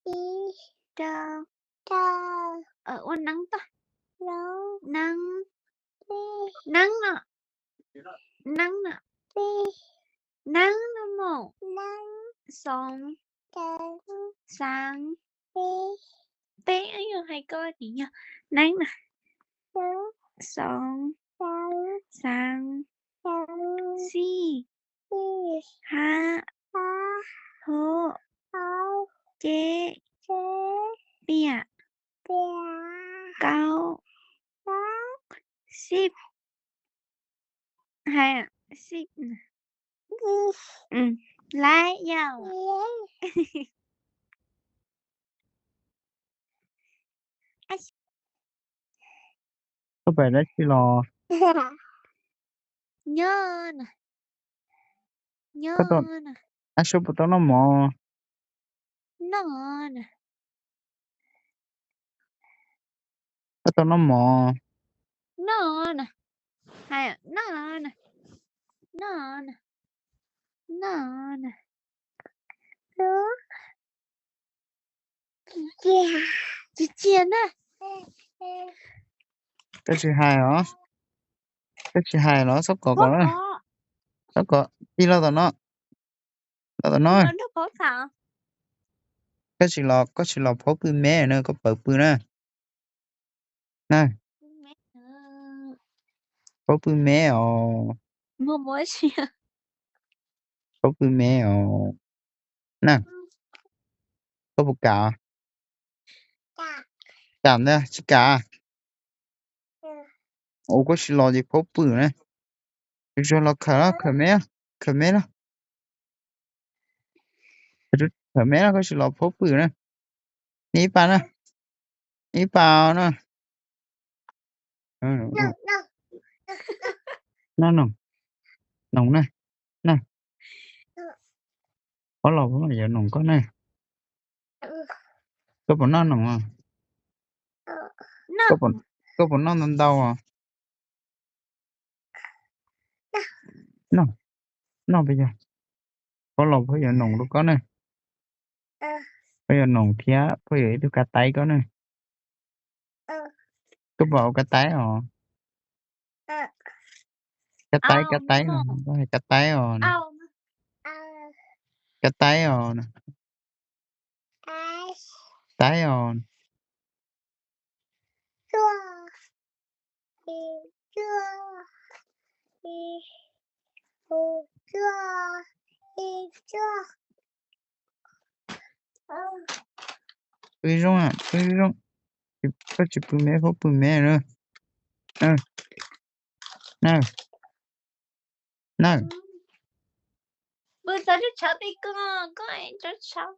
Ib, rau, rau. Ua neeb tag. Neeb. Neeb no. Neeb no. Neeb no mus. Xoov. Xaav. Peb, yog hais koj tim yog neeb no. Xoov. Xaav. Xij. Hab. Hub. Ceb. Piam. Kaub. Sib. Hais sib. Laib yog. Koj pais dab tsi los? Nyob na. Nyob na. Ab, sub puas tau noj mov? Noj na. Koj tau noj mov? Noj na. Hais noj na. Noj na. Noj na. Tsis txiag na. Koj tsis hais os. Koj tsis hais los txhob kov kom na. Txhob kov, tig los tom no. Los tom no. Koj tsis los, koj tsis los phaub pw me na, koj pawv pw na. Na. Phaub pw me os. Phaub pw me os. Na. Koj puas kam? Kam ntag, tsis kam. Ua koj tsis los ces phaub pw na. Tsuas los khawm, khawm me, khawm me los. Khawm me los, koj tsis los phaub pw na. Ib pas na. Ib pas na. Noj noog, noog na, na. Pab los pab yuav noog koj na. Koj puas noj noog? Koj puas noj ntau ntau os? Noj, noj pab yog. Pab los pab yuav noog rau koj na. Pab yuav noog thiab pab yuav ib tug kav taib koj na. Koj puas ua kav taib os? Kav taib, kav taib no, kav taib os. Kav taib os. Taib os. Pw zoo, pw zoo. Koj tsis pw me, koj pw me na. Na. Na. Pw txog tshav tim koj, koj txog tshav.